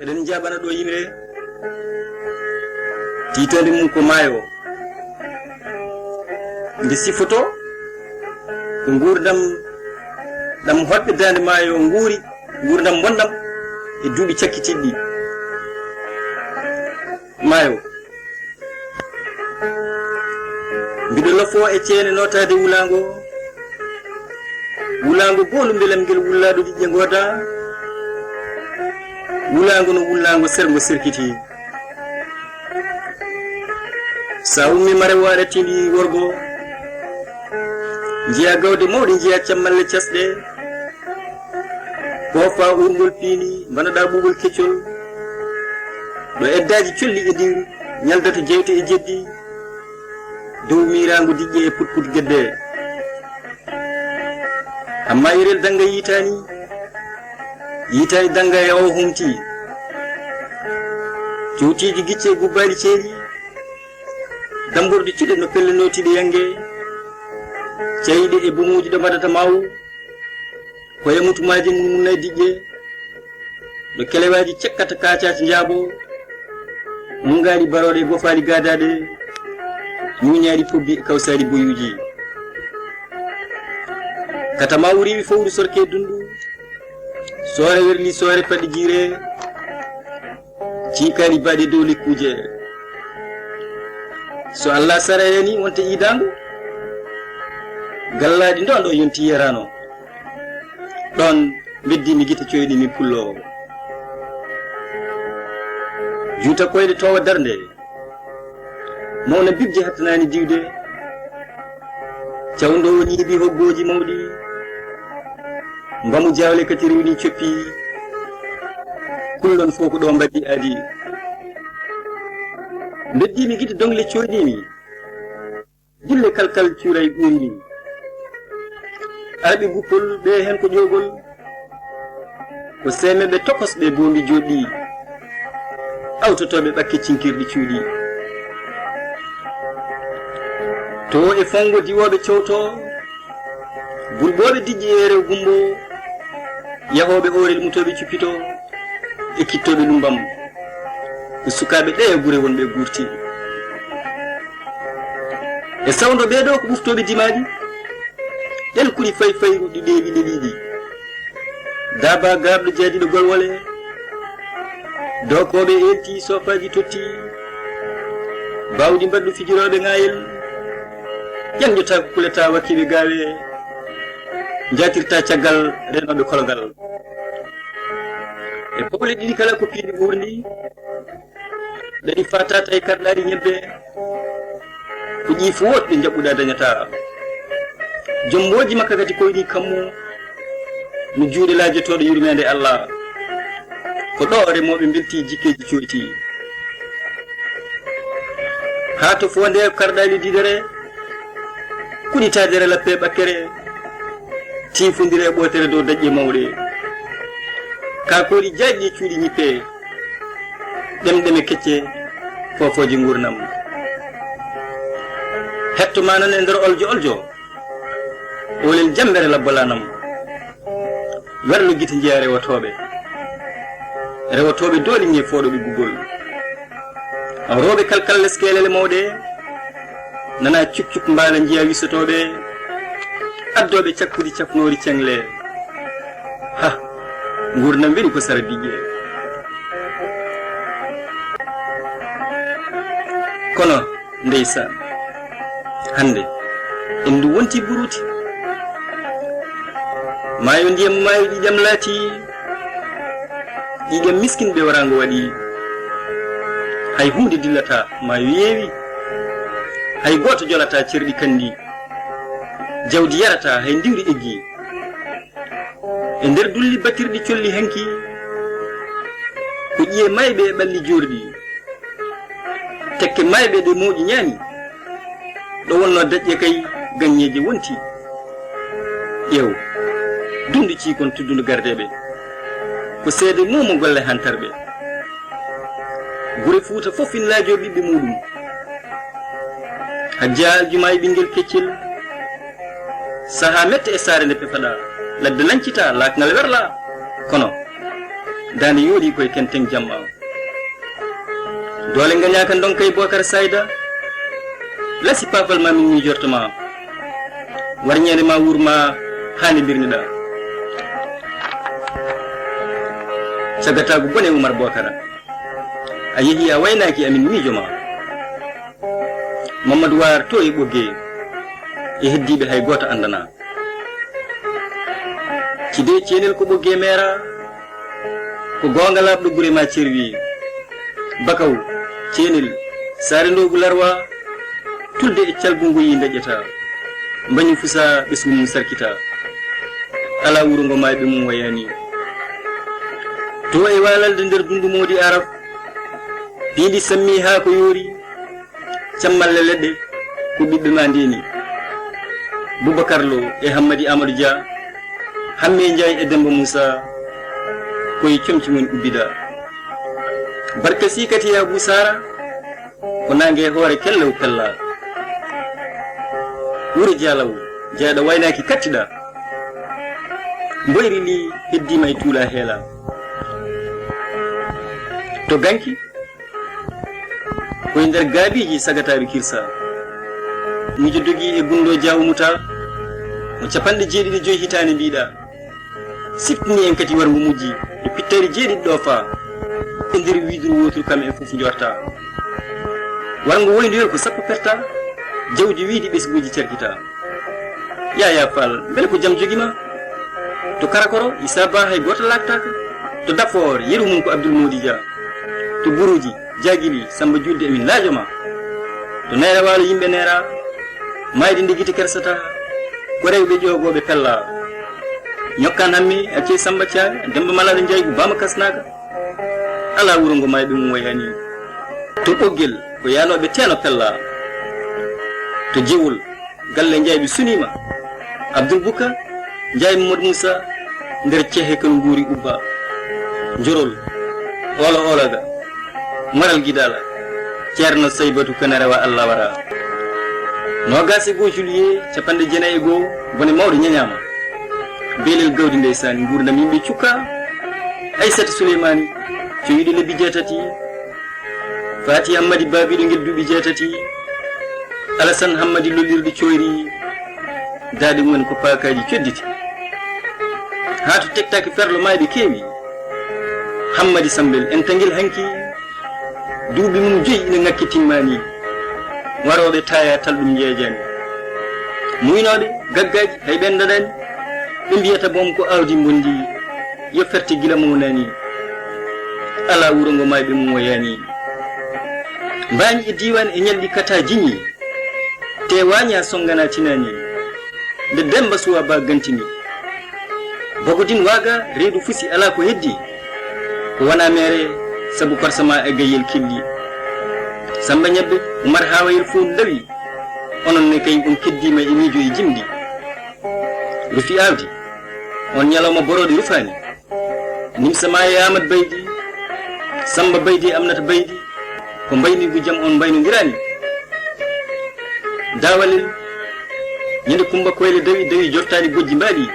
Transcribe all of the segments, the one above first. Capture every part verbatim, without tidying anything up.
Eɗen njaɓana ɗo yimre, tiitande mum ko maayo. Nde sifoto ko nguurndam ɗam hoɗɓe daande maayo nguuri, nguurndam bonɗam e duuɓi cakkitiiɗi. Maayo. Mbiɗo lofoo e ceene nootaade wulaango. Wulaango goondu mbelam ngel wullaaɗo ɗiɗɗe ngooda. Wulaango no wullaango serngo serkiti. Sa ummi mare waɗa tindi worgo. Njiya gawde mawɗe, njiya cammalle casɗe. Poofa urngol piindi, mbanaɗa ɓuuɓol keccol. Ɗo eddaaji colli e ndiwri, ñaldata jeyte e jeddi. Dow miiraango diƴƴe e putput gedde. Amma irel dannga yiitaani, yiitaani dannga e o humti. Cowtiiji gicce gubbaali ceeɗi. Damborɗe cuɗe no pelle nootiiɗe yannge. Cayiiɗe e bumuuji ɗo mbaɗata maawu. Koye mutumaaji mum munna diƴƴe. Ɗo kelewaaji cekkata kaacaaci njaabo. Mungaali barooɗe e gofaali gaadaaɗe. Ñuuñaali pobbi e kawsaali boyuuji. Kata maawu riiwi fowru sorke dundu. Soore werli soore paɗɗi jiire. Ciikaali baɗe dow lekkuuje. So Allah sarayani wonta iidaango. Gallaaɗi ndo ndo yonti yerano. Ɗon mbeddi mi gite coyɗi mi pullo. Juuta koyɗe towa darnde. Mawna bibje hattanani diwde. Cawndo o ñiibi hoggooji mawɗi. Mbamu jawle kati riwni coppi. Kullon fof ko ɗo mbaddi adi. Mbeddimi gite dongle coyɗimi. Dille kalkal cuuray ɓurini. Arɓe guppol ɓe hen ko ƴoogol. Ko seemeɓe tokosɓe boombi joɗɗi. Awtotooɓe ɓakke cinkirɗi cuuɗi. To e fongo diwooɓe cowto. Burɓooɓe diƴƴi e rew gumbo. Yahooɓe oorel mutooɓe cuppito. E kittooɓe lumbam. Ko sukaaɓe ɗe e gure wonɓe gurti. E sawndo ɓee ɗo ko ɓuftooɓe dimaaji. Ɗen kuri fay fayru ɗi ɗeeɓi ɗeɓiiɗi. Daaba gaaɓɗo jaadiɗo golwole. Dookooɓe elti soofaaji totti. Bawɗi mbaɗɗu fijirooɓe ŋaayel. Ƴenjotaako kulata wakkiiɓe gaawe. Njaatirta caggal reenooɓe kologal. E pawle ɗiɗi kala ko piindi ɓurndi. Ɗaɗi fatata e karɗaɗi ñebbe. Ko ƴiifu woɗɓe jaɓɓuɗa dañata. Jombooji makka kadi koyɗi kammu. No juuɗe laajotoɗo yurmeende Allah. Ko ɗo remooɓe mbelti jikkeeji coyti. Haa to fonde karɗaali didere. Kuɗitaadere lappe ɓakkere. Tiifondire e ɓootere dow daƴƴe mawɗe. Kaakooli jaajɗi e cuuɗi ñippe. Ɗemɗeme kecce foofooji nguurnam. Hetto ma nan e nder oljo oljo. Oolel jammbere labbalanam. Werlo gite njeya rewotooɓe. Rewotooɓe dooli ñe fooɗooɓe gugol. Rewɓe kalkal leskeelele mawɗe. Nana cuk cuk mbaala njiya wisotooɓe. Addooɓe cakkudi cafnoori ceŋle. Ha, nguurndam weli ko sara diƴƴe. Kono, ndeysaan, hannde, en ndu wonti buruuti. Maayo ndiyam maayo ƴiƴam laati, ƴiƴam miskinɓe waraango waɗi. Hay huunde dillata, maayo yeewi. Hay gooto jolata cerɗi kandi. Jawdi yarata, hay ndiwri eggi. E nder dulli batirɗi colli hanki, ko ƴiye mayɓe e ɓalli joorɗi. Tekke mayɓe ɗe mooƴi ñaami, ɗo wonno daƴƴe kay gaññeeje wonti. Ƴeew, dundu ciikon tuddundu gardeeɓe, ko seede muumo golle hantarɓe. Gure Fuuta fof ina laajoo ɓiɓɓe muuɗum. Hajja Aljuma e ɓinngel keccel. Sahaa mette e saare nde pefaɗaa. Ladde lañcitaa, laakngal werlaa. Kono, Daande yooɗi koye kenten jamma. Doole ngañaaka ndonka e Bookar Sayda. Lasi paafal ma min miijorto ma. War ñande ma wuur ma haani birniɗa. Cagataagu bone Umar Bookara. A yehi a waynaaki amin miijo ma. Mamadou Waar to e Ɓoggee. E heddiiɓe hay gooto anndanaa. Ci de ceenel ko Ɓoggee meera. Ko goonga laaɓɗo gure ma cerwi. Bakaw, ceenel, saare ndoogu larwa. Tulde e calgu ngoyi ndaƴƴata. Mbañu fusa ɓesngu mum sarkita. Alaa wuro ngo maayɓe mum wayani. To e waalalde nder dundu moodi Arab. Piindi sammi haa ko yoori. Cammalle leɗɗe ko ɓiɓɓe ma ndeni. Boubacar Lo e Hammadi Amadou Dia, Hamme Ndiaye e Demba Moussa, koye comci mon ubbida. Barka si kati ya Bou Sara, ko nangue hoore kellew pella. Wuro Dialaw, jeyɗo waynaki kattiɗa. Mboyri ndi heddima e tuula heela. To ganki, koye nder gaabiiji sagataaɓe kirsa. Miijo dogi e gunndoo jaawo muta, mo capanɗe jeeɗiɗi joyi hitaande mbiɗa. Siftini en kadi warngo mujji, e pittayri jeeɗiɗi ɗo faa. E nder wiiduru wooturu kam en fof njorta. Warngo woyndoyol ko sappo perta, jawdi wiidi ɓesnguuji cerkita. Yaya Fall, mbele ko jam jogi ma? To Karakoro, Issa Ba hay gooto laaktaaka. To Dafor, yeru mum ko Abdoul Mody Dia. To Buruuji, Jagili, Samba Julde emin laajo ma. To Nayra Waalo yimɓe neera, maayde nde gite kersata, ko rewɓe ƴoogooɓe pella. Ñokkaan Hammi, accee Samba Thiaga, Demba Malaaɗo Njaay, Ubaama Kasnaaka. Alaa wuro ngo maayɓe mum wayani. To Ɓoggel, ko yaanooɓe teeno pella. To Jewol, galle Njaay ɓe suniima. Abdul Buka, Njaay Mamadou Moussa, nder cehe kon nguuri ubba. Njorol, Olo Ologa, Maral Gidala, Ceerno Saybatu Kane rewa Allah wara. Noogaas e goo juillet, capanɗe jeenayi e goo, bone mawɗo ñañaama. Beelel gawdi ndeysaan, nguurndam yimɓe cukka. Aysata Suleymaani, cowiiɗo lebbi jeetati. Faati Hammadi baabiiɗo ngel duuɓi jeetati. Alasan Hammadi lollirɗo coyri. Daaɗe mum en ko paakaaji codditi. Haa to tektaki perlo maayɓe keewi. Hammadi Sambel en tangel hanki. Duuɓi mum joyi ina ŋakki timmaani. Warooɓe taaya tal ɗum njeejaani. Muynooɓe gaggaaji hay ɓen daɗaani. Ɓe mbiyata boom ko aawdi mbondi. Yo ferte gila mawnaani. Alaa wuro ngo maayɓe mum woyaani. Mbaañi e diiwaan e ñalɗi kata jiñi. Te waaña songana tinaani. Nde Demba Suwa Ba gantini. Bogodin waaga reedu fusi alaa ko heddi. Ko wona meere sabu korsama e gayyel killi. Samba Ñebbe, Umar Haawayel fof ndawi. Onon ne kay on keddiima e miijo e jimɗi. Rufi aawdi. On ñalawma borooɗe rufaani. Nimsa ma e Amat Baydi, Samba Baydi e Amnata Baydi, ko mbaynigu jam on mbaynondiraani. Daawalel, ñande Kumba Koyle dawi, dawi jortaani bojji mbaali.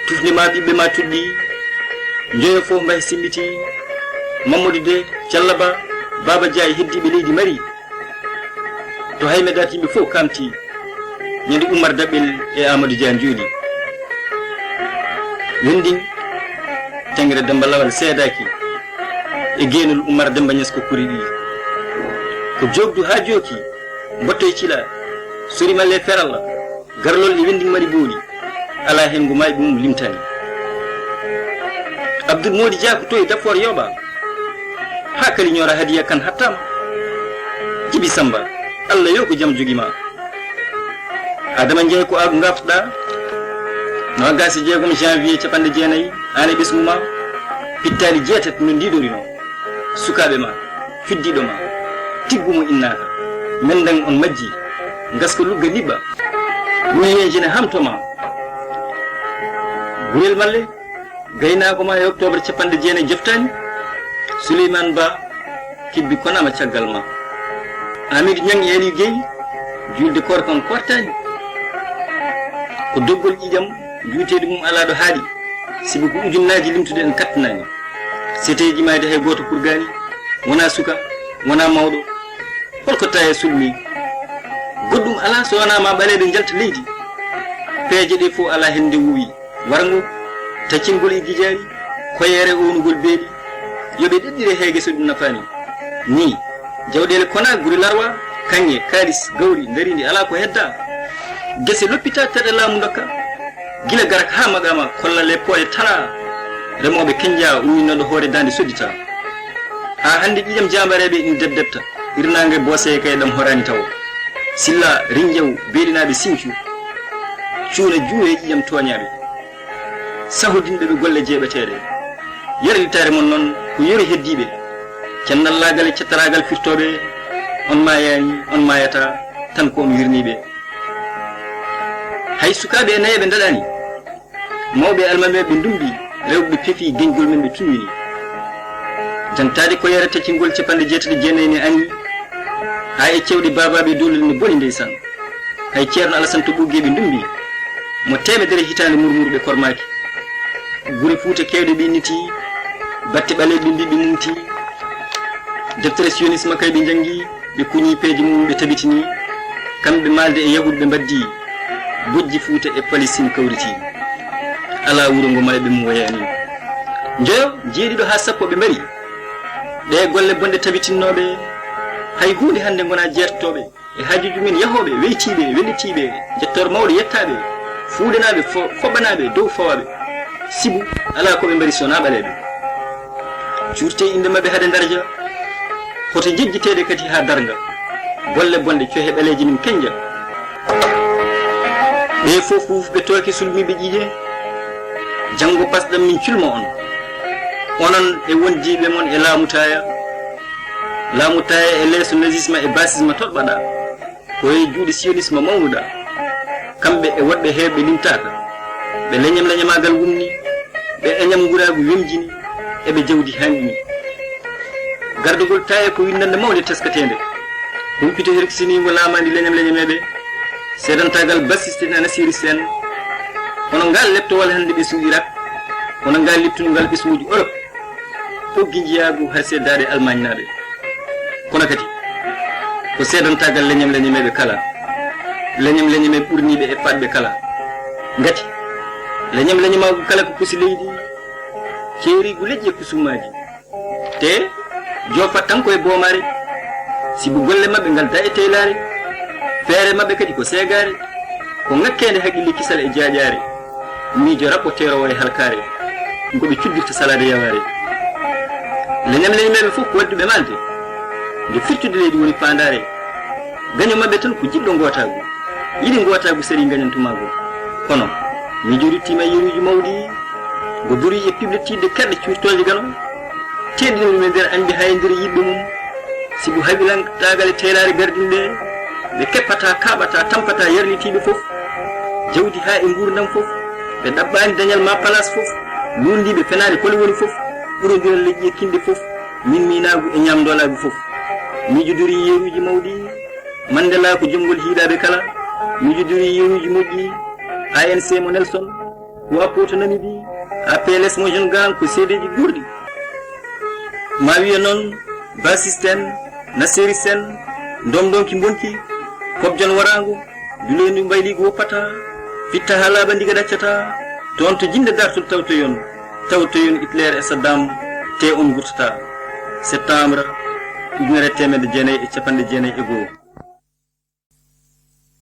Tufnde ma ɓiɓɓe ma tuɗɗi, njoyo fof mbahe simmiti. Mamadou De, Calla Ba, Baaba Dia e heddiiɓe leydi mari. To Hayme Daat yimɓe fof kamti. Ñande Umar Daɓɓel e Amadou Dia njooɗi. Wendin, tengre Demba Lawal seedaaki. E geenol Umar Demba Ñas ko kuri ɗi. Ko joogdu haa jooki, mbotto e cila, sori malle e feralla, garlol e wendin mari booli. Alaa heen ngu maayɓe mum limtaani. Abdoul Mody Dia ko to e Dafor yooɓa. Haa kali ñoora hadiya kan hattaama. Jibi Samba, Allah yo ko jam jogi ma. Adama Ndiaye ko a gafɗa. Noogaas e jeegom janvier capanɗe jeenayi, aan e ɓesngu ma. Pittaali jeetati no ndiiɗorino. Sukaaɓe ma, cuddiiɗo ma, tiggu mo innaaka. Mendang on majji, ngaska lugga liɓɓa. Wulyeeji ne hamto ma. Gurel malle, gaynaako ma e octobre capanɗe jeenayi joftaani. Souleymane Ba, kibbi konama caggal ma. Amadou Niang e Aliou Guèye, julde koor kan kortaani. Ko doggol ƴiƴam, juuteeɗi mum alaa ɗo haaɗi, sibu ko ujunnaaji limtude en kattanaani. Seteeji maayde hay gooto purgaani, wonaa suka, wonaa mawɗo. Hol ko tawi e sulmi? Goɗɗum alaa so wonaa ma ɓaleeɓe njalta leydi. Peeje ɗe fof alaa heen nde wowi. Warngo, taccingol e gijaari, koyeere ownugol beeli. Yo ɓe ɗeɗɗire heege so ɗum nafaani. Ni, jawɗeele kona guri larwa, kaŋŋe, kaalis, gawri, ndariindi, alaa ko hedda. Gese loppita, teɗe laamu ndokka. Gila garak haa maqaama, kollal e pooɗe tara. Remooɓe kenja, umminoɗo hoore daande soddita. Haa hannde ƴiƴam jaambareeɓe ina debdebta. Hirnaange boose kay ɗam horaani tawo. Silla, Rinjew, Beelinaaɓe Sincu. Cuuna juuwe ƴiƴam tooñaaɓe. Sahodinɓe ɓe golle jeeɓeteeɗe. Yarlitaare mon noon ko yori heddiiɓe. Cennallaagal e cettaraagal firtooɓe, on maayaani, on maayata, tan ko on wirniiɓe. Hay sukaaɓe e nayeeɓe ndaɗaani. Mawɓe e almameeɓe ndumbi, rewɓe pefi geñgol men ɓe tunwini. Jantaade ko yere taccingol capanɗe jeetati e jeenayi ne aŋi, haa e cewɗe baabaaɓe e doolol ne boni ndeysaan. Hay Ceerno Alasan to Ɓoggee ɓe ndumbi, mo teemedere hitaande murmuru ɓe kormaaki. Gure Fuuta keewɗe ɓe inniti, batte ɓaleeɓe ɓe mbi ɓe mumti. Deftere sionisme kay ɓe njanngi, ɓe kuñi peeje mum ɓe tabitini. Kamɓe maalde e Yahuud ɓe mbaddi, bojji Fuuta e Palestine kawriti. Alaa wuro ngo maayɓe mum woyaani. Njoyo, jeeɗiɗo haa sappo ɓe mbari. Ɗee golle bonɗe tabitinnooɓe, hay huunde hannde ngonaa jeertotooɓe. E haajuuji men yahooɓe, weytiiɓe, wellitiiɓe, njettoor mawɗo yettaaɓe, fuudanaaɓe, fo-, foɓɓanaaɓe, dow fawaaɓe. Sibu, alaa ko ɓe mbari so wonaa ɓaleeɓe. Cuurte innde maɓɓe hade darja, hoto njejjiteede kadi haa darnga. Bolle bonɗe, cohe ɓaleeje min kenja. Ɓe fof ɓe tooke sulmiiɓe ƴiiƴe, janngo pasɗam min culma on. Onon e wondiiɓe mon e laamu taaya. Laamu taaya e leeso nazisme e basisme toɗɓaɗaa. Ko e juuɗe sionisme mawnuɗaa. Kamɓe e woɗɓe heewɓe limtaaka. Ɓe leñam leñamaagal wumni, ɓe eñam nguraagu wemjini, e ɓe jawdi hanƴini. Gardagol taaya ko winndannde mawnde teskateende. Humpito herkisiniingo laamaandi leñam leñameeɓe, seedantaagal basiste e Nasiri Seen. Kono ngal leptowal hannde ɓesngu Irak, kono ngal leptungal ɓesnguuji Orop. Ɓoggi njiyaagu har seedaaɗe Almaañnaaɓe. Kono kadi, ko seedantaagal leñam leñameeɓe kala, leñam leñameeɓe ɓurniiɓe e paɗɓe kala. Ngati, leñam leñamaagu kala ko kusi leydi, ceeriigu leƴƴi e kusumaaji. Te, joofat tan ko e boomaare, sibu golle maɓɓe ngal da e teylaare, feere maɓɓe kadi ko seegaare, ko ŋakkeende haqqille kisal e jaaƴaare. Miijo rappo teeroowo e halkaare, ko ɓe cuddirta salaade yawaare. Leñam leñameeɓe fof ko wadduɓe maalde, nde firtude leydi woni faandaare. Gaño maɓɓe tan ko jiɗɗo ngootaagu, yiɗi ngootaagu sari gañantumaagu. Kono, miijo ruttiima e yeruuji mawɗi, ngo duri e piɓle tiiɗde kerɗe cuurtooje gano, teeɗinooɗe e nder añɓe hay e nder yiɗɓe mum. Sibu haɓilantaagal e teelaare gardinɓe, ɓe keppata, kaaɓata, tampata yarlitiiɓe fof, jawdi haa e nguurndam fof, ɓe ɗaɓɓaani dañal ma palaas fof, luulndiiɓe fenaande kole woni fof, ɓurondiral leƴƴi e kinɗe fof, min miinaagu e ñaamndoolaagu fof. Miijo duri yeruuji mawɗi, Mandela ko jomngol hiiɗaaɓe kala, miijo duri yeruuji moƴƴi, A N C mo Nelson, ko Appo to Namibie, A P L S mo Jeune Garang ko seedeeji guurɗi. Ma wiye noon, Basiste en, Naseri Sen, Ndomdonki Mbonki, Kobjon Waraango, Duleendu Mbayliigu Woppata, Fitta haa laaɓa ndiga ɗaccata, toon to jinnde dartol tawtoyon, tawtoyon Hitler e Saddam, te on ngurtata. Septembre, ujunere e teemedde jeenayi e capanɗe jeenayi e goo.